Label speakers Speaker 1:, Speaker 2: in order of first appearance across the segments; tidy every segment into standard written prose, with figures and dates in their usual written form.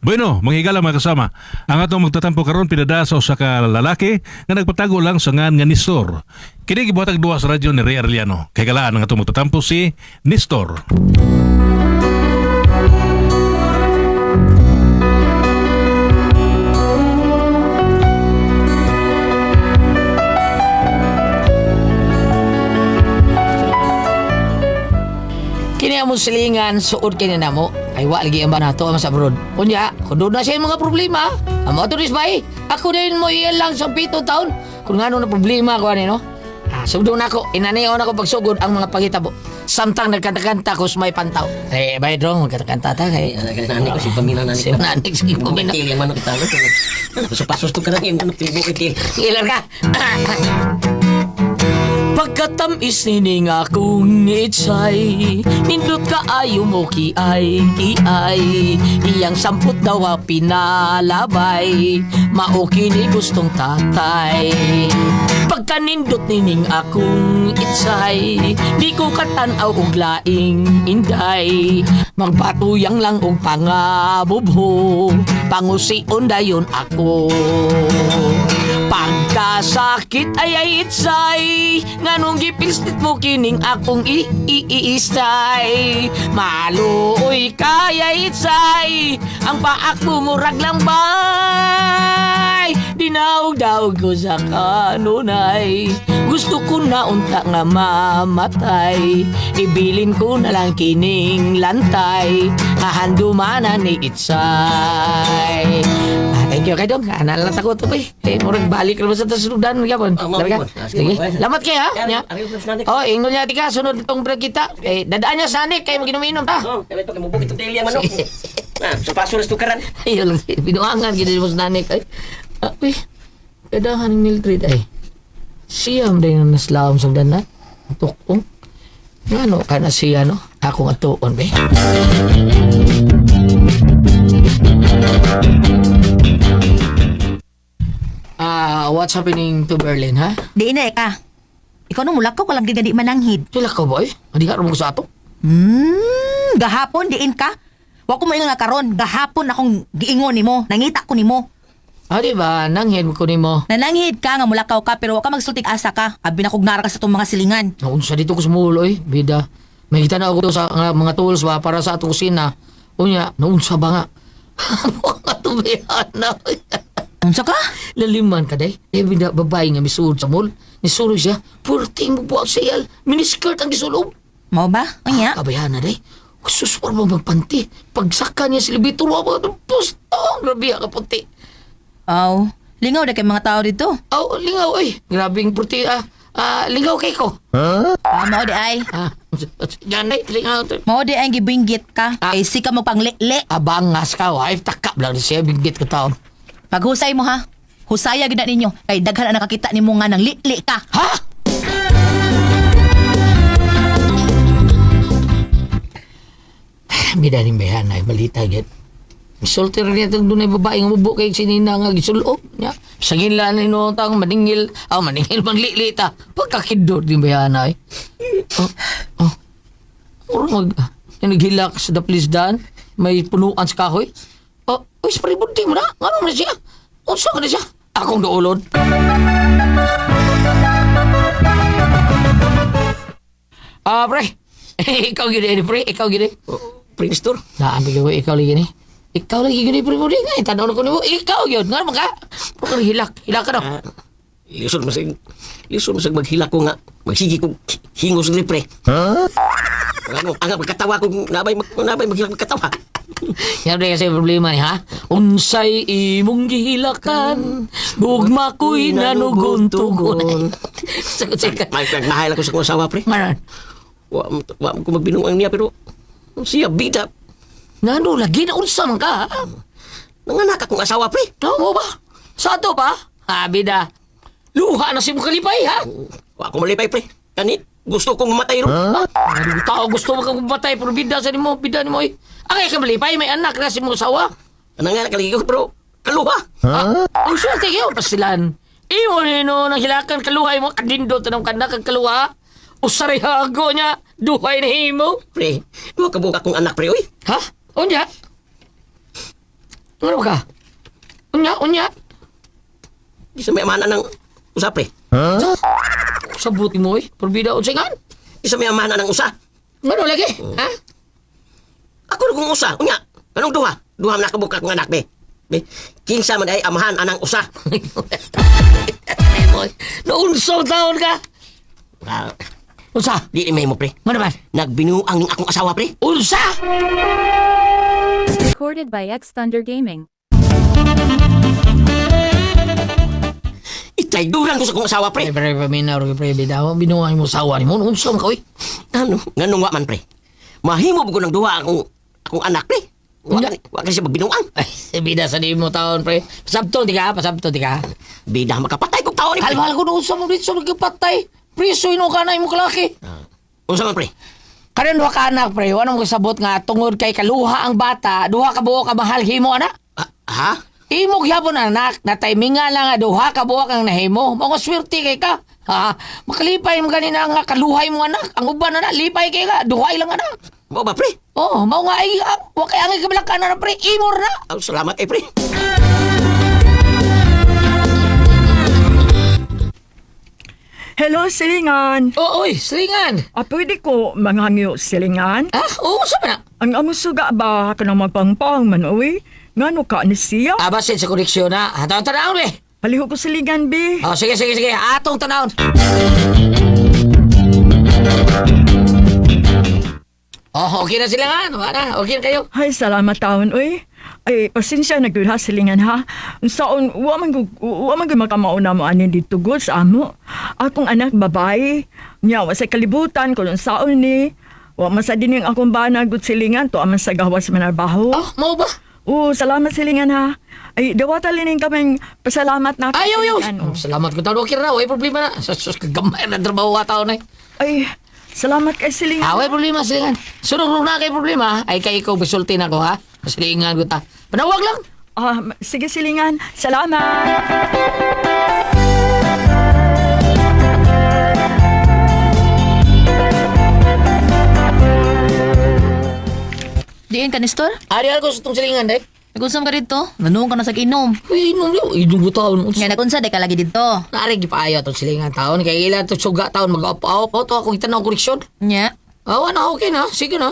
Speaker 1: Bueno, mga higala mga kasama, ang atong magtatampo karon pinada sa usa ka lalaki nga nagpatago lang sa ngan nga Nestor. Kini gibuhatag duwa sa radyo ni Ray Arellano. Kay galaan ang atong magtatampo si Nestor.
Speaker 2: Kini among silingan suod kini namo kay wa lagi ang banato ang sa abroad. Unya, kun doon na siya mga problema, amo ato dis bay. Ako din mo iyan lang sa 7 taon. Kung ngano na problema ko ani no. Ah, sugdon nako, inanion ako pagsugod ang mga pangitabo. Samtang nagkanta-kanta ko sa may pantaw. Eh, bay dong, magkanta-kanta ta kay
Speaker 3: Nani ko si Pamina nani.
Speaker 2: Si Nanik si Pamina.
Speaker 3: Til yang manok talo. Pasos to ka na yung manok tibo kay til.
Speaker 2: Ilan ka? Pagkatamis nining akong itsay, nindot ka ayo mo kiay kiay. Iyang samput daw a pinalabay, mao kini gustong tatay. Pagkanindot nining akong itsay, di ko katanaw og laing inday. Magpatuyang lang og pangabubho, pangusion dayon ako. Pagkasakit ay ay itsay, nganong gipilstit mo kining akong iiisay. Maluoy kaya itsay, ang paak mo murag lambay. Dinaog-daog ko sa kanunay, gusto ko na unta nga mamatay. Ibilin ko na lang kining lantay, kahandumanan ni itsay. Ah, thank you kay Dong. Ana lang tako to eh. Eh murag balik ra ba sa tasudan gyapon.
Speaker 3: Ah, mao
Speaker 2: Labi ka.
Speaker 3: gyapon. Ah, sige,
Speaker 2: Sige.
Speaker 3: mao.
Speaker 2: Lamat kay ha. Nya.
Speaker 3: Ari ko sa nanik.
Speaker 2: Oh, ingon niya tika sunod itong break kita. Eh dadaan niya sa anik kay maginuminom ta.
Speaker 3: Oh, kami to kay mubok itong til yang manok. Ah, so pasos to karan.
Speaker 2: Ayo lang binuangan gid mo sa nanik ay. Ah, uy. Kadahan ng Mildred ay. Siyam din ang naslawom sa dana. Tukong. Ngano ka na siya no? Akong atuon be. Ah, what's happening to Berlin, ha?
Speaker 4: Di na eh ka. Ikaw nung mulakaw ka lang di na di mananghid.
Speaker 2: Sila ka boy? Hindi ka rumong sa ato?
Speaker 4: Gahapon diin ka. Wa ko maingon nga karon, gahapon akong giingon nimo, nangita ko nimo.
Speaker 2: Ah, di ba? Nanghin ko nimo.
Speaker 4: Nananghid ka nga mulakaw ka pero wa ka magsultig asa ka. Abi na kog nara ka sa itong mga silingan.
Speaker 2: Naunsa dito ko sumulo eh, bida. May kita na ako sa nga, mga tools ba para sa atong kusina. Unya, naunsa ba nga? Mga tubihan na.
Speaker 4: Unsa ka?
Speaker 2: Laliman ka day. Eh, bida, babae nga misuod sa mall. Nisuro siya. Purting bubuak sa iyal. Miniskirt ang gisulob.
Speaker 4: Mao ba? Unya.
Speaker 2: Kabayana day. Sus, war ba magpanti? Pagsaka niya si Libito, wa ba itong pustong? Grabe ka puti.
Speaker 4: Aw, lingaw na kay mga tao dito.
Speaker 2: Aw, lingaw ay. Grabing puti ah. Ah, lingaw kay ko.
Speaker 4: Ah, mao di ay.
Speaker 2: Ah, yan ay, lingaw.
Speaker 4: Mao di ay gibinggit ka.
Speaker 2: Ah.
Speaker 4: Kay sika mo pang le
Speaker 2: Abangas ka, wife. Takap lang siya, binggit ka taon.
Speaker 4: Paghusay mo ha. Husaya gid na ninyo kay daghan ang nakakita nimo nga nang li ka.
Speaker 2: Ha? Bida rin bayan ay balita gid. Misulti rin itong dunay babae nga mubo kay sinina nga gisulob niya. Sagin lang ni tang maningil, aw maningil manglilita. Pagkakidot din bayan ay. Oh, oh. Mura mag naghilak sa daplisdan, may punuan sa kahoy. Oh, uy, spray bunting mo na. Ngano man siya? Unsa ka na siya? Akong duolon. Ah, pre. Ikaw gini, eh, pre. Ikaw gini.
Speaker 3: Oh, Prince Tour.
Speaker 2: Naan ko, ikaw lagi ni. Ikaw lagi gini, pre mo din. Ay, tanaw na ko nimo. Ikaw yun. Nga naman ka. Puro hilak. Hilak ka na.
Speaker 3: Ah, lisod masig lisod masig maghilak ko nga. Magsige ko hingos diri pre. Huh? Ano, ang magkatawa ko nabay mag nabay maghilak magkatawa.
Speaker 2: Yan pre kasi problema ni ha. Unsay imong gihilakan, gugma ko'y nanugon-tugon. Sagot siya.
Speaker 3: May mahal ako sa akong asawa pre.
Speaker 2: Ngayon,
Speaker 3: Wa wa ko magbinuang niya pero siya bida.
Speaker 2: ngano lagi na unsa man ka? ha?
Speaker 3: Nanganak akong asawa pre.
Speaker 2: No, mo ba? Sa ato pa? Ha, bida. Luha na si mo kalipay, ha?
Speaker 3: Wa ko malipay pre. Kani gusto kong mamatay ron.
Speaker 2: Ano tao gusto mo kang patay pero bida sa nimo, bida nimo eh. Ang ka malipay may anak na si mo asawa.
Speaker 3: Nanganak lagi ko pero kaluha.
Speaker 2: Huh? Ang swerte kayo pasilan. Imo nino nang hilakan kaluhay mo kadindot tanong kanak kag kaluha. Usaray hago niya, duhay na himo.
Speaker 3: Pre, duha ka buok akong anak pre oy.
Speaker 2: Ha? Unya? Ano ka? Unya, unya.
Speaker 3: Di sa may amahan ng usa, pre.
Speaker 2: Sabuti mo eh. Perbida unsay ngan?
Speaker 3: Di sa may amahan ng usa.
Speaker 2: Ngano lagi? Ha?
Speaker 3: Ako ra kong usa. Unya, kanong duha? Duha man nakabuka kong anak, be. Be, kinsa man ay amahan anang usa.
Speaker 2: Naunsong taon ka?
Speaker 3: Ah,
Speaker 2: Unsa?
Speaker 3: di ni mo, pre.
Speaker 2: Ngano man?
Speaker 3: Nagbinuang ning akong asawa, pre.
Speaker 2: Unsa?
Speaker 5: Recorded by X Thunder Gaming.
Speaker 3: Itrayduran ko sa akong asawa,
Speaker 2: Pre,
Speaker 3: pre.
Speaker 2: pre, paminaw pre, pre, bidaw. Binuang mo sawa ni mo. Unsa man ka, oy?
Speaker 3: Ano? Nganong wa man, pre? Mahimo ko ng duha akong akong anak, pre. Wa
Speaker 2: Unya.
Speaker 3: wa kasi magbinuang.
Speaker 2: Ay, bida sa di mo taon, pre. Pasabto, di ka? Pasabto, di ka?
Speaker 3: Bida makapatay kog tao ni pre.
Speaker 2: Kalmal ko noon sa mo dito, nagkapatay. Priso ino ka na imong kalaki.
Speaker 3: Unsa man, pre?
Speaker 2: Karon duha ka anak, pre. Ano mo kasabot nga tungod kay kaluha ang bata, duha ka buok ka mahal himo ana.
Speaker 3: Ah, ha?
Speaker 2: Imo gyapon anak, na timinga lang nga duha ka buok ang nahimo. Mao nga swerte kay ka. Ha? Makalipay mo ganina nga kaluhay mo anak. Ang uban na lipay kay ka, duha ilang anak.
Speaker 3: Mao ba, pre?
Speaker 2: Oh, mao nga ay wa kay ang kabalaka na pre, imor na.
Speaker 3: Ah, salamat eh, pre.
Speaker 6: Hello, silingan.
Speaker 2: Oh, oy, silingan.
Speaker 6: Ah, pwede ko manghangyo silingan?
Speaker 2: Ah, oo, sa man na.
Speaker 6: Ang amo suga ba kanang magpangpang man uy? Ngano ka ni siya?
Speaker 2: Ah, basin sa koneksyon na. Atong tanawon eh.
Speaker 6: Paliho ko silingan, bi.
Speaker 2: Oh, sige, sige, sige. Atong tanawon. Oh, okay na sila nga. Wala na. Okay na kayo.
Speaker 6: Ay, salamat taon, uy. Ay, pasensya na gyud ha, silingan ha. Saon, wa man gud makamauna mo ani dito gud sa amo. Akong anak babae, niya wa sa kalibutan kung saon ni. Wa man sa dining akong bana gud silingan to aman sa gawas manarbaho.
Speaker 2: Oh, mau ba?
Speaker 6: Oo, salamat silingan ha. Ay, dawata lining kaming pasalamat na.
Speaker 2: Ayaw, ayaw.
Speaker 6: Silingan, oh.
Speaker 2: Oh, salamat ko taon. Okay na. Way problema na. Sa sus, kagamay na trabaho ka taon eh.
Speaker 6: Ay, salamat kay silingan.
Speaker 2: Ah, way problema, silingan. Sunod na kay problema, ay kay ikaw bisulti na ko ha. Silingan ko ta. Panawag lang.
Speaker 6: Ah, sige silingan. Salamat.
Speaker 4: Diin ka, Nestor?
Speaker 2: Ari ako sa itong silingan, day.
Speaker 4: Nag-unsam ka dito? Nanuong ka na sa inom.
Speaker 2: Uy, inom niyo. Inom ko taon.
Speaker 4: Nga nagunsa, di ka lagi dito.
Speaker 2: Naari, gipaayo itong silingan taon. Kaya ila itong suga taon. Mag-up-up. To ako itanaw koneksyon.
Speaker 4: Nya.
Speaker 2: Ah, na, okay na. Sige na.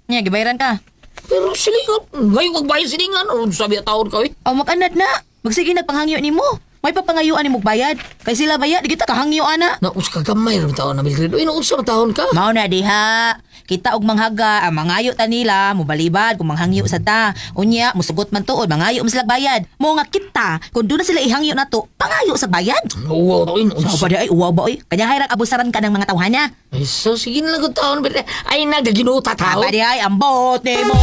Speaker 4: Nya, gibayaran ka.
Speaker 2: Pero silingan, ngayon wag ba yung silingan? Ano sabi ang taon ka eh?
Speaker 4: Aw, makanad na. Magsige nagpanghangyo nimo. May papangayuan ni bayad. Kay sila bayad, di kita kahangyo ana.
Speaker 2: Naus ka gamay rin taon na Mildred. Uy, nausa ang taon ka.
Speaker 4: Mao na diha. Kita og manghaga, ang mangayo ta nila, mobalibad kung manghangyo sa ta. Unya, musugot man tuod, mangayo man sila bayad. Mo nga kita, kung doon na sila ihangyo nato, pangayo sa bayad.
Speaker 2: Uwaw, uy,
Speaker 4: Sao
Speaker 2: nausa.
Speaker 4: ba di ay uwaw ba oy? Kanya hayrang abusaran ka ng mga tawhana.
Speaker 2: Ay, so sige na lang kung taon. Ay, nagaginuta tao.
Speaker 4: Aba di ay ambot nimo.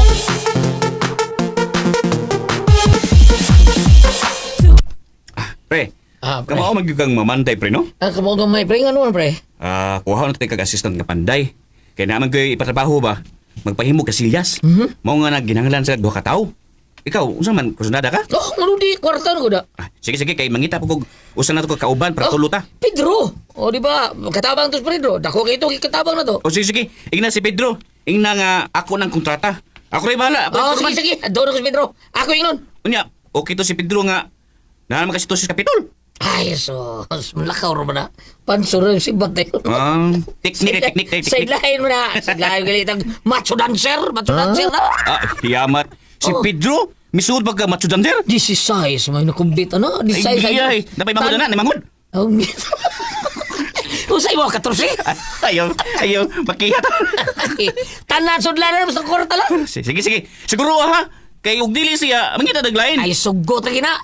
Speaker 7: Pre,
Speaker 2: Ah, pre.
Speaker 7: kamao magyud kang mamanday pre no?
Speaker 2: Ah, kamo gamay, pre. Nga naman, pre.
Speaker 7: Ah, kuha na kag assistant nga panday. Kay naman koy ipatrabaho ba? Magpahimo kasilyas. Mao nga nagginahanglan sa duha ka tawo. Ikaw, unsa man kusunada ka?
Speaker 2: Oh, ano di, kwarta na ko da.
Speaker 7: Ah, sige sige kay mangita po kog usa na to ka kauban para
Speaker 2: Oh,
Speaker 7: tulo ta.
Speaker 2: Pedro! O, di ba? Katabang to si Pedro. Dako kayo ito, katabang na to.
Speaker 7: O sige sige, ingna si Pedro. Ingna nga ako ng kontrata. Ako rin bahala. Ako
Speaker 2: Oh,
Speaker 7: rin
Speaker 2: sige,
Speaker 7: man.
Speaker 2: sige. Doon ako si Pedro. Ako yung nun.
Speaker 7: Unya, okay to si Pedro nga naa man kasi to sa kapitol.
Speaker 2: Ay, so, malakaw ro ba na? Pansuro yung sibat eh.
Speaker 7: Ah, teknik teknik teknik.
Speaker 2: Sideline mo na. Sideline galit ang macho dancer. Macho dancer na.
Speaker 7: Ah, yamat. Si
Speaker 2: Oh.
Speaker 7: Pedro, misuod ba ka macho dancer?
Speaker 2: This is size. May nakumbit. Ano? This
Speaker 7: Ay,
Speaker 2: size.
Speaker 7: ay, ay. Napay mangod na, namangod.
Speaker 2: Oh, Usay mo, 14.
Speaker 7: Ayaw, ayaw, makihat.
Speaker 2: Tanan sudlan na basta kwarta lang.
Speaker 7: Sige, sige. Siguro ha, kay og dili siya, mangita daglain.
Speaker 2: Ay, sugot lagi na.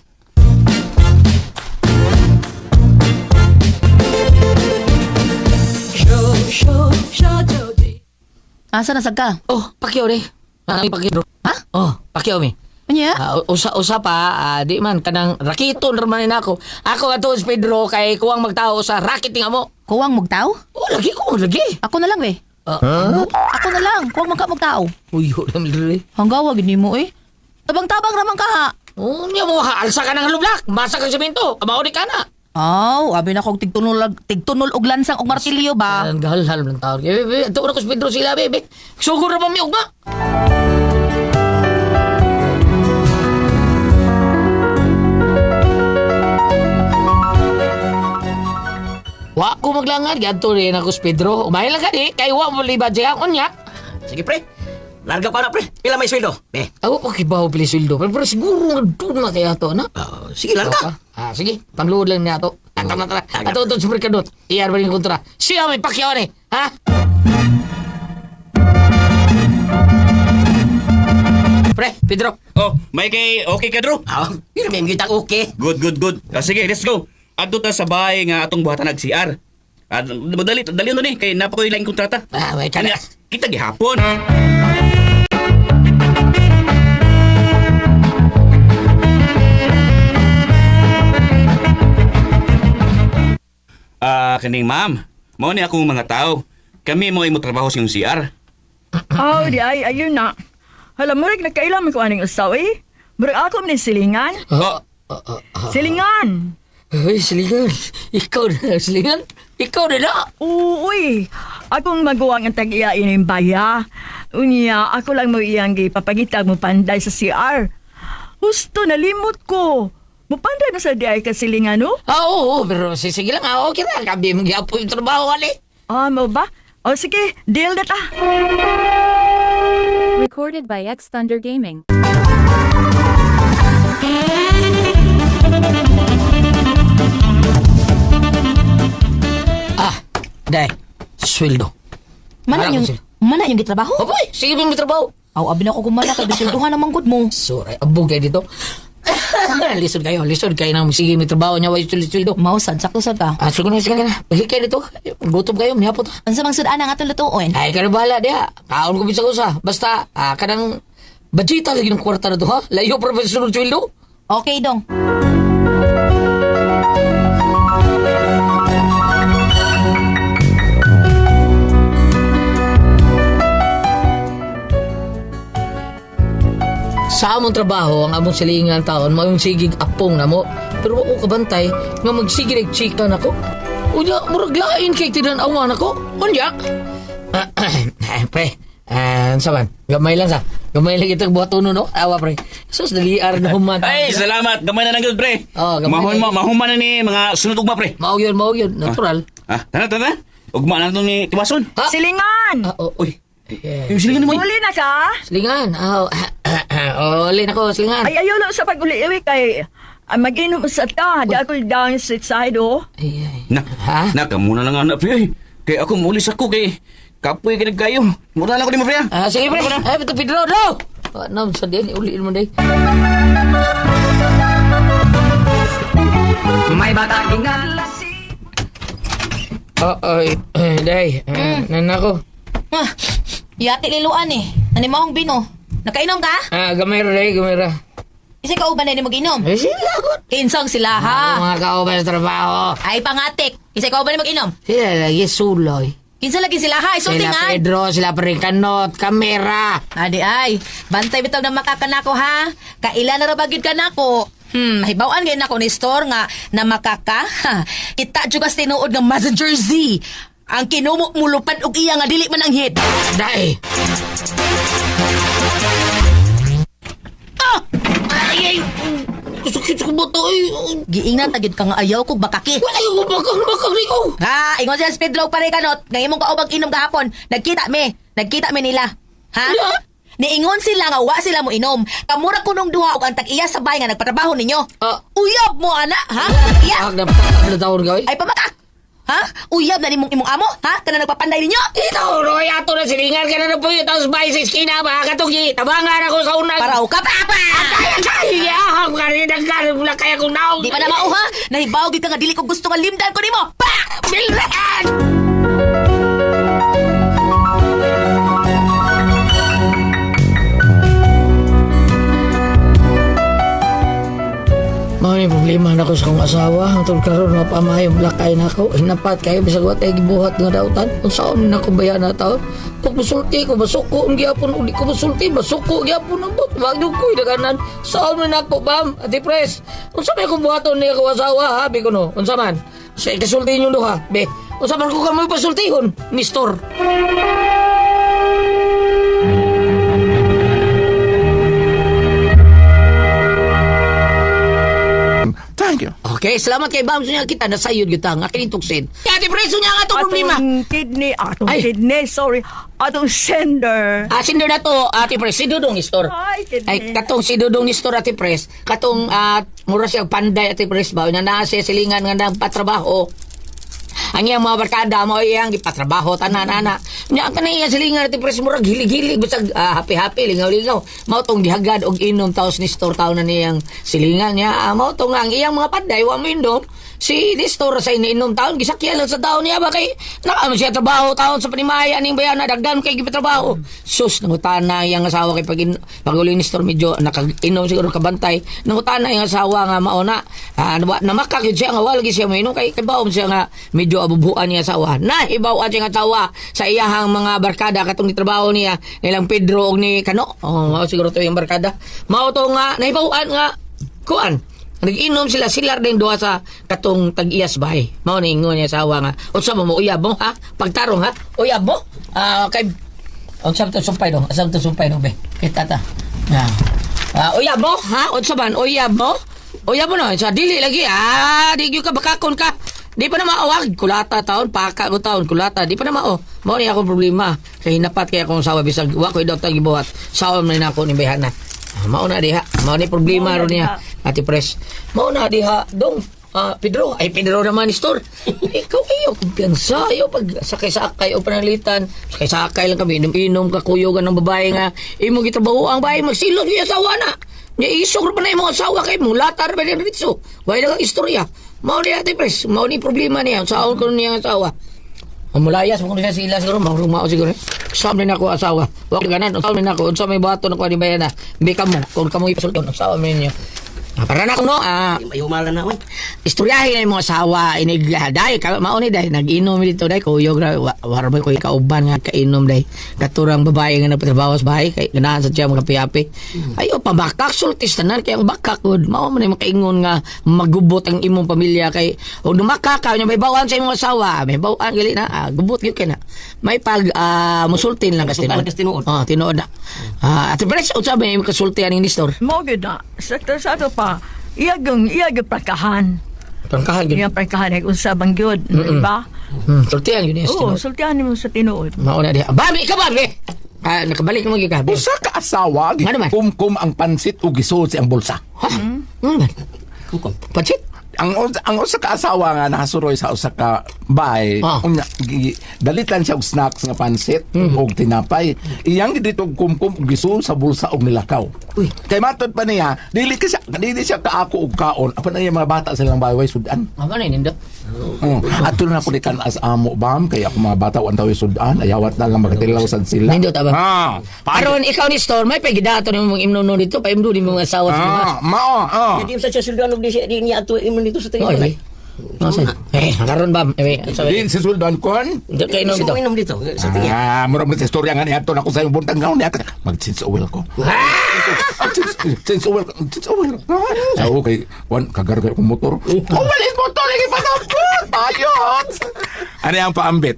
Speaker 4: Asa na sad ka?
Speaker 2: Oh, pakyaw ni. Ay, pakyaw.
Speaker 4: Ha?
Speaker 2: Oh, pakyaw mi.
Speaker 4: Unya?
Speaker 2: Ah, usa usa pa ah, di man kanang rakiton ra man nako. Ako ato si Pedro kay kuwang magtao sa racket nga mo.
Speaker 4: Kuwang mugtaw?
Speaker 2: Oh, lagi ko lagi.
Speaker 4: Ako na lang be.
Speaker 2: Ah, ano?
Speaker 4: Ako na lang, kuwang man ka mugtao.
Speaker 2: Uy, na Mildred.
Speaker 4: Hanggawa gid nimo eh. Tabang-tabang raman ka ha.
Speaker 2: Oh, niya mo ha, alsa ka ng lublak, masa kang semento, kamao di ka na.
Speaker 4: Aw, abi na kog tigtunol tigtunol og lansang og martilyo ba.
Speaker 2: Ang gahalhal ng tao. Eh, bebe, ato na ko si Pedro sila, bebe. Sugod ra ba mi ugma? maglangan. Gadto rin ako sa Pedro. Umahin lang kani. Kay wa mo libad siya. Unya.
Speaker 3: Sige pre. Larga ko na pre. Pila may sweldo? Be.
Speaker 2: Ako pa kibaw pili sweldo. Pero siguro nga doon na kaya to, na?
Speaker 3: Oh, sige larga.
Speaker 2: Ah, sige. Pangluod lang niya to. Tara, tara, tara. Ato, ato, super kadot. Iyar ba rin kontra? Siya may pakyaw ni. Ha? Pre, Pedro.
Speaker 7: Oh, may kay okay ka, Drew?
Speaker 3: Ah, pero may kita okay.
Speaker 7: Good, good, good. Ah, sige, let's go. Adto ta sa bahay nga atong buhatan nag CR. Ah, dali, dali nun eh, kay napakoy laing kontrata.
Speaker 2: Ah, may kana.
Speaker 7: Kanya, kita gihapon. Ah, kaning ma'am. Mao ni akong mga tao. Kami mo imo trabaho sa iyong CR.
Speaker 6: Aw, di ay, ayun na. Hala, murag nagkailaman ko aning usaw eh. Murag ako man ni silingan.
Speaker 7: Oh,
Speaker 6: Silingan!
Speaker 2: Uy, silingan. Ikaw na, silingan. Ikaw na na.
Speaker 6: Uy, akong maguwang ang tag-iya ining baya. Unya, ako lang mo iyang gipapagitag mo panday sa CR. Husto, nalimot ko. Mupanday mo sa di ay kasilingan, no?
Speaker 2: Ah, oo, oo, pero sige lang. Ah, okay na. Kami magyapon yung trabaho, ali.
Speaker 6: Ah, mo ba? O sige, deal na ta.
Speaker 5: Recorded by X Thunder Gaming.
Speaker 2: Ah, day. Sweldo.
Speaker 4: Mana
Speaker 2: Wala
Speaker 4: yung
Speaker 2: ko sila.
Speaker 4: mana yung gitrabaho?
Speaker 2: Oboy, sige pa may trabaho.
Speaker 4: Aw, abi na ko gumala kay bisilduhan naman gud mo.
Speaker 2: Sorry, abog kayo dito. Lisod kayo, lisod kayo nang sige may trabaho niya, way sweldo.
Speaker 4: Mao sad sakto sad ka.
Speaker 2: Ah, sige na, sige na. Balik kayo dito. Gutom kayo, nihapot.
Speaker 4: Unsa mang sud-an ang atong lutuon?
Speaker 2: Ay, kayo bahala diha. Kaon ko bisag usa. Basta, ah, kanang budgeta lagi ng kwarta na to, ha? Layo pa ba sa sunod sweldo?
Speaker 4: Okay dong.
Speaker 2: Sa among trabaho, ang among silingan taon, maayong sigig apong na mo. Pero wa ko kabantay, nga magsige nag-chika nako. Unya, murag lain kay tinan-awan ako. Unya. Pre, ah, unsa man? Gamay lang sa. Gamay lang itong buhatono, no? Awa, pre. Sus, daliar na human.
Speaker 7: Ay, salamat. Gamay na lang gyud, pre.
Speaker 2: Oh, gamay
Speaker 7: Mahon
Speaker 2: na.
Speaker 7: mo, mahuman na ni mga sunod ugma, pre.
Speaker 2: Mao yun, mao yun. Natural.
Speaker 7: Ah, tana, tana. Ugma na to ni Tiwason.
Speaker 2: Ha?
Speaker 6: Silingan!
Speaker 2: Ah, oh.
Speaker 7: Uy,
Speaker 2: Yeah.
Speaker 7: yung silingan mo.
Speaker 6: Uli na ka?
Speaker 2: Silingan. Oh, oh, uli na ko, silingan.
Speaker 6: Ay, ayaw lang sa pag-uli-uli kay ah, mag-inom sa ta. Di ako down street side, oh.
Speaker 2: Ay, ay.
Speaker 7: Na,
Speaker 2: Ha?
Speaker 7: na, kamuna lang anak, pre. Ay, Kay ako, mulis ako, kay kapoy ka nagkayo. Muna lang ako ni mo, pre. ah.
Speaker 2: Ah, sige, pre. Ay, ito, Pedro, no! Ano, sa diyan, uliin mo, day.
Speaker 8: May bata nga
Speaker 2: Oh, ay, ay, day. Nana ko.
Speaker 4: Ah, yati liluan eh. Nanimahong bino. Nakainom ka?
Speaker 2: Ah, gamay ra, day, gamay ra.
Speaker 4: Isa ka uban na ni mag-inom.
Speaker 2: Eh, sila ko.
Speaker 4: Kinsang sila ha.
Speaker 2: Mga kauban sa trabaho.
Speaker 4: Ay pangatik. Isa ka uban ni mag-inom.
Speaker 2: Sila lagi suloy.
Speaker 4: Kinsa lagi sila ha. Isulti
Speaker 2: Sila
Speaker 4: nga.
Speaker 2: Pedro, sila Pericanot, kamera.
Speaker 4: Adi ay, bantay bitaw na makakanako ha. Kaila na ra ba gyud kanako? Hibaw-an gyud nako ni store nga na makaka. Ha, kita jud kas tinuod nga Messenger Z. Ang kinumo mulupad og iya nga dili man ang hit.
Speaker 2: Day! Ah! Ay, ay! Sakit sa buto, ay!
Speaker 4: Giingnan ta gyud ka nga ayaw kog bakaki.
Speaker 2: Wala yung bakang bakang ko!
Speaker 4: Ha, ingon sila sa Pedro pare kanot, nga imong kaubag inom gahapon. Nagkita mi, nagkita mi nila. Ha?
Speaker 2: Ala?
Speaker 4: Niingon sila nga wa sila mo inom. Kamura kunong duha og ang tag-iya sa bay nga nagpatrabaho ninyo.
Speaker 2: Ah.
Speaker 4: Uyab mo ana, ha? Iya.
Speaker 2: Ah, na taon ka,
Speaker 4: Ay pamakak. Ha? Uyab na nimong imong amo, ha? Kana nagpapanday ninyo?
Speaker 2: Ito, Roy, ato na silingan ka na ng puyo, tapos bahay sa iskina, mga katugi, tabangan ako sa unang.
Speaker 4: Paraw ka pa pa.
Speaker 2: Ay, ay, aham ka rin, nagkaroon lang kaya kong naong.
Speaker 4: Di pa na mao ha? Nahibaw gid ka nga dili ko gusto nga limdan ko nimo. Pa!
Speaker 2: Bilraan! Mao ni problema na ko sa akong asawa. Ang tol karon mapamayong lakay na ako. Hinapat kayo bisag wa tay gibuhat nga dautan. Unsaon na ko bayan na taon? Kung musulti ko basuko ang gyapon uli ko musulti basuko gyapon ang bot. Wag ko daganan. Saon man ako bam? Ati pres. Unsa may akong buhaton niya ko asawa ha? Bi ko no. Unsa man? Sa ikasulti ninyong duha. Be. Unsa man ko kamo pasultihon, Nistor?
Speaker 9: Thank you.
Speaker 2: Okay, salamat kay Bam niya kita nasayod gyud ta nga kining tuksin. Ate preso niya nga atong problema.
Speaker 6: Atong kidney, atong
Speaker 2: Ay.
Speaker 6: kidney, sorry. Atong sender.
Speaker 2: Ah, sender na to, Ate Pres, si Dudong Nestor.
Speaker 6: Ay, kidney.
Speaker 2: Ay, katong si Dudong Nestor, Ate Pres, katong mura siya panday, Ate Pres, ba, na naa siya silingan nga nagpatrabaho. Ang iyang mga barkada mo iyang gipatrabaho tanan ana. Nya ang kanang iyang silingan, Ate Pres, murag hilig-hilig bisag happy-happy lingaw-lingaw. Mao tong gihagad og inom taos ni Nestor taon na niyang silingan niya. Mao tong ang iyang mga panday wa mo indom. Si Nestor sa iniinom taon gisakyan lang sa taon niya ba kay nakaano siya trabaho taon sa panimaya ning bayana dagdan kay gipatrabaho. Sus, nangutana iyang asawa kay pag pag-uli ni Nestor medyo nakainom siguro kabantay. Nangutana iyang asawa nga mao na namakak yun siya nga wala gyud siya mainom kay baom siya nga medyo abubuan niya asawa. Nahibaw-an siya nga asawa sa iyahang mga barkada katong gitrabaho niya nilang Pedro og ni Kano. Oh, mao siguro to yung barkada. Mao to nga nahibaw-an nga kuan. Nag-inom sila sila din duha sa katong tag-iyas bahay. Mao ni ingon niya asawa nga unsa mo mo uyab mo ha? Pagtarong ha? Uyab mo? Kay unsa to sumpay dong? Asa to sumpay dong be? Kita ta. Na. Uyab mo ha? Unsa man uyab mo? Uyab mo no? Sa dili lagi di gyud ka bakakon ka. Di pa na maawag kulata taon paka ko taon kulata di pa na mao. Mao ni akong problema. Kay hinapat kay akong sawa bisag wa ko idawt ang gibuhat. Sawa man na ako ni bayhana. Mao na diha. Mao ni problema
Speaker 6: Mao na
Speaker 2: ron niya.
Speaker 6: diha.
Speaker 2: Ate Pres. Mao na diha dong. Pedro, ay Pedro naman store. Ikaw ayo kumpiyansa, ayo pag sakay-sakay o panalitan, sakay-sakay lang kami inom-inom ka kuyogan ng babae nga imo gitrabaho ang babae magsilot niya asawa na. Nya isog ra pa na imong asawa kay mulatar pa din ritso. Way lang ang istorya. Mao ni Ate Pres, mao ni problema niya. Saon ko niya ang asawa. Mulayas mo kuno siya sila siguro, mao siguro. Sa na ako asawa. Wa ko ganan, unsa man ako, unsa may bato na ko ni bayana. Bi kamo, kung kamo ipasulton, asawa man ninyo. Para na ko no,
Speaker 3: Ay humala na oy.
Speaker 2: istoryahin na yung mga asawa inig day ka mao ni day nag-inom dito day kuyog ra wara ba koy kauban nga kainom day katurang babae nga nagpatrabaho sa bahay kay ganahan sa tiya mga ayo pabakak sultis tanan kay ang bakak gud mao man ay makaingon nga magubot ang imong pamilya kay og dumakak ka nya may bawaan sa imong asawa may bawaan gali na gubot gyud kay na may pag musultin lang kas
Speaker 3: Musultan lang kas tinuod.
Speaker 2: Oh, tinuod na. Ate Bres, unsa may kasulti aning Nestor?
Speaker 6: Mo gyud na. Sa ato pa, iyag prakahan.
Speaker 2: Prangkahan gyud.
Speaker 6: Iyang prakahan ay unsa bang gyud, di ba?
Speaker 2: Sultian gyud ni
Speaker 6: Oo,
Speaker 2: tinuod.
Speaker 6: sultihan nimo sa tinuod.
Speaker 2: Mauna diha. Babi ka babi. Nakabalik mo gyud ka. Babi.
Speaker 8: Usa ka asawa
Speaker 2: Ano man?
Speaker 8: kumkum ang pansit ug gisuod sa iyang bulsa.
Speaker 2: Ha? Ano man?
Speaker 3: Kumkum.
Speaker 2: Pansit?
Speaker 8: Ang usa ka asawa nga nakasuroy sa usa ka bahay, unya dalitan siya og snacks nga pansit ug tinapay. Iyang dito og kumkum ug gisuod sa bulsa og nilakaw.
Speaker 2: Uy.
Speaker 8: Kay matod pa niya, dili siya kaako og kaon. Apan ang iyang mga bata sa ilang bahay way sudan.
Speaker 2: Ama na nindo.
Speaker 8: Ato na ko ni kan as amo bam kay ako mga bata wan tawi sudan ayawat na lang makatilaw sad sila.
Speaker 2: Nindot aba.
Speaker 8: Ah.
Speaker 2: Aron ikaw ni Store, may pagidato nimo mga imno dito, paimdo ni mga asawa sa mga.
Speaker 8: Mao.
Speaker 3: Di sa siya suldan og di siya di niya ato imon dito sa
Speaker 2: Oh,
Speaker 3: tingin.
Speaker 2: lagi. No, say. Karon ba?
Speaker 8: Di si suldan kon.
Speaker 2: Di kay inom dito.
Speaker 3: Inom dito sa tingin.
Speaker 8: Mura mo sa istorya nga niya ato na ko sa imong buntag nga niya. Mag-change oil ko. Change oil, change oil. Sa okay, wan kagar kay akong motor. Oh, wala yung motor lagi panapot. Ayot. Ano ang paambit?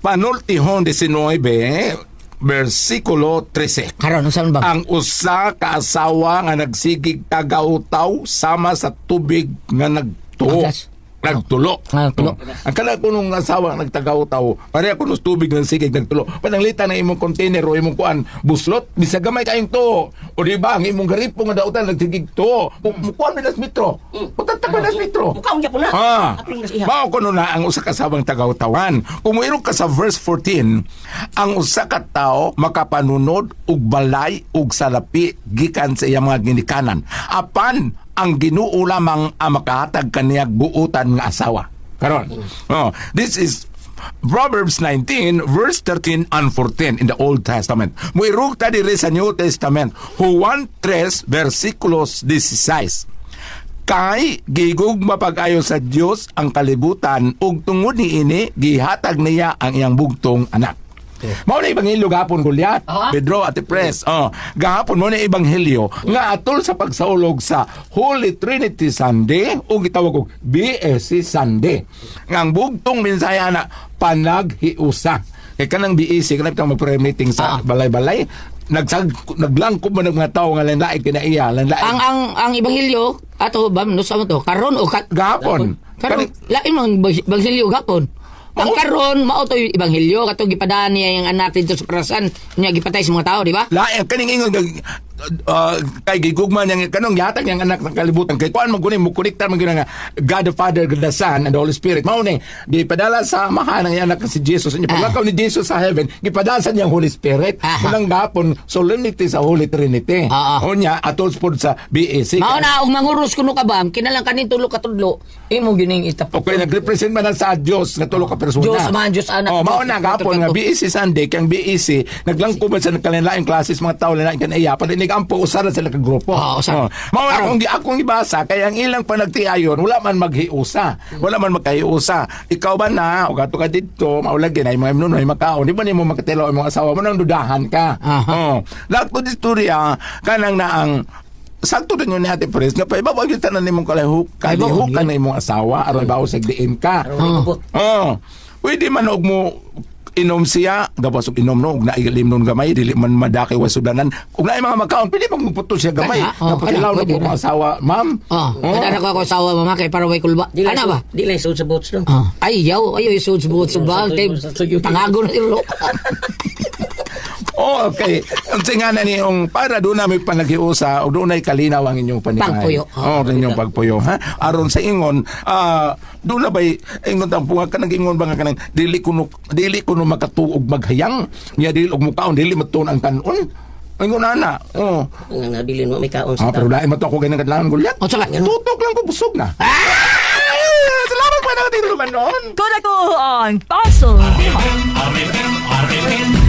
Speaker 8: Panultihon 19 versikulo 13.
Speaker 2: Karon unsa man ba?
Speaker 8: Ang usa ka asawa nga nagsigig tagautaw sama sa tubig nga nagtuo.
Speaker 2: Agdas.
Speaker 8: Nagtulo.
Speaker 2: Nagtulo.
Speaker 8: Ang kana ko nung asawa nga nagtagautaw, pareha ko nung tubig nga sigig nagtulo. Pananglita na imong container o imong kuan, buslot, bisag gamay kayong tuo. O di ba ang imong garipo nga dautan nagsigig tuo. Mukuan mi las metro. Mutatag mi las metro.
Speaker 3: Mukaon gyapon na. Apil na sa iha.
Speaker 8: Mao kuno na ang usa ka asawang tagawtawan. Kung moirog ka sa verse 14, ang usa ka tawo makapanunod og balay ug salapi gikan sa iyang mga ginikanan. Apan ang Ginoo lamang ang makahatag kaniyag buutan nga asawa. Karon. Oh, this is Proverbs 19 verse 13 and 14 in the Old Testament. Muirog ta diri sa New Testament, Juan 3 versikulos 16. Kay gigugma mapag-ayo sa Dios ang kalibutan ug tungod niini gihatag niya ang iyang bugtong anak. Mao na ebanghelyo gahapon Goliath, Pedro at Pres. Oh, gahapon mo na ebanghelyo nga atol sa pagsaulog sa Holy Trinity Sunday o gitawag og BSC Sunday. Nga ang bugtong mensahe ana panaghiusa. Kay kanang BEC kanang bitang mag-prayer meeting sa balay-balay, naglangkob man ang mga tao nga lain-lain kinaiya, lain-lain.
Speaker 2: Ang ebanghelyo Ato ba no sa to? Karon o ka
Speaker 8: Gahapon.
Speaker 2: Karon lain man ebanghelyo gahapon. Ang karon mao to yung ebanghelyo katong gipadaan niya yung anak dito sa prasan niya gipatay sa mga tao, di ba?
Speaker 8: Lain kaning ingon kay gigugma niyang kanong yatag niyang anak ng kalibutan kay kuan man guni mo konektar man gyud nga God the Father, God the Son and the Holy Spirit. Mao ni gipadala sa amahan ang iyang anak si Jesus. Nya paglakaw ni Jesus sa heaven, gipadala sa niyang Holy Spirit. Unang gahapon solemnity sa Holy Trinity. Unya atol pod sa BAC.
Speaker 2: Mao na og manguros kuno ka ba, kinalang kanin tulo ka tudlo, imo gining itapok.
Speaker 8: Okay, nag-represent man na sa Diyos nga tulo ka persona.
Speaker 2: Diyos Amahan, Diyos Anak,
Speaker 8: Oh, mao
Speaker 2: Diyos
Speaker 8: na
Speaker 2: Espiritu
Speaker 8: gahapon nga
Speaker 2: Santo.
Speaker 8: BEC Sunday kang BEC naglangkob man sa kalain classes mga tao lain kan iya pa ampo usa ra sila ka grupo.
Speaker 2: Oo, usa.
Speaker 8: Oh. Mao na akong gibasa kay ang ilang panagtiayon wala man maghiusa. Wala man magkahiusa. Ikaw ba na o gato ka didto mao lagi na imong nunoy makaon di ba nimo makatilaw imong asawa mo nang dudahan ka. Oh. Lahat ko istorya kanang naang sakto din yun ni Ate Pres nga paibabaw gyud tanan nimong kalihok kalihukan na imong asawa aron bawo sa diin ka.
Speaker 3: Aron ikabot.
Speaker 8: Oh. Pwede man og mo inom siya, gawas og inom no, og nailim nun gamay, dili man madaki wa sudanan. Ug naay mga makaon, pwede man magputo siya gamay.
Speaker 2: Kana, oh,
Speaker 8: Napatilaw
Speaker 2: kana,
Speaker 8: na
Speaker 2: pwede
Speaker 8: po
Speaker 2: na.
Speaker 8: mga asawa, ma'am.
Speaker 2: Oh,
Speaker 8: Oh.
Speaker 2: oh. ko ako asawa mama kay para way kulba.
Speaker 3: Di lang
Speaker 2: Ana ba?
Speaker 3: Di lang suod sa boats no.
Speaker 2: Oh. Ay, yaw, ay, suod sa buot sa bag, kay pangago na ilo.
Speaker 8: Oh, okay. Ang nga na niyong para doon na may panaghiusa o doon ay kalinaw ang inyong paningay.
Speaker 2: Pagpuyo.
Speaker 8: Oh, inyong pagpuyo, ha? Aron sa ingon, doon na ba'y ingon tang punga ka nag-ingon ba nga kanang dili kuno makatuog maghayang, niya dili og mukaon dili matuon ang kanon. Ingon ana. Oh.
Speaker 3: Ang nabilin mo may kaon sa
Speaker 8: Ah, pero lain man to ako ganang kadlangan gulyat.
Speaker 2: O, saka,
Speaker 8: Tutok lang ko busog na. Ah! Salamat pa na natin noon.
Speaker 6: Ko na ko ang puzzle.
Speaker 1: RMN, RMN.